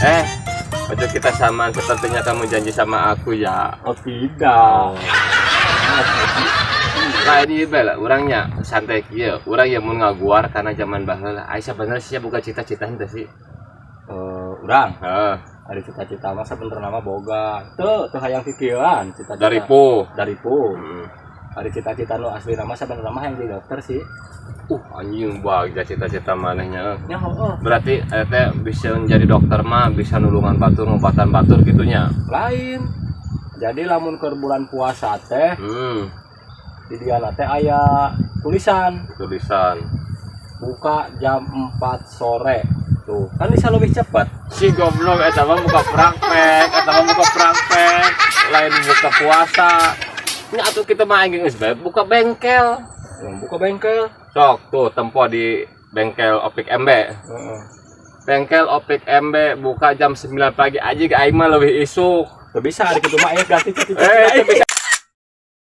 Eh, waktu kita samaan sepertinya kamu janji sama aku ya. Oh, tidak. Nah, ini bela orangnya santai kieu. Urang yang mun ngaguar karena zaman baheula. Aisyah bener sih buka cita-cita henteu sih? Eh, urang Heeh. ada cita-cita mah sebenarnya mah boga. Tuh, tuh hayang pikiran cita-cita. Dari po. Dari po. Ada cita-cita nu asli nama sebenarnya mah yang jadi dokter sih. Anjing, bagja cita-cita manehnya. Ya, oh. Berarti teh bisa menjadi dokter mah bisa nulungan batur, ngobatan batur gitunya. Lain. Jadi lamun ke bulan puasa teh di diana teh aya tulisan Tulisan. Buka jam 4 sore. Tuh, kan bisa lebih cepat. Si goblok, eta mah buka praktek, eta mah buka praktek, lain buka puasa. Nya atuh kita mah aing geus bae buka bengkel. Yang buka bengkel. Sok tuh tempo di bengkel Opik MB. Heeh. Bengkel Opik MB buka jam 9 pagi aja, ke aing mah lebih isuk. Tuh bisa hari kitu mah aya ganti cita-cita. Eh, itu bisa.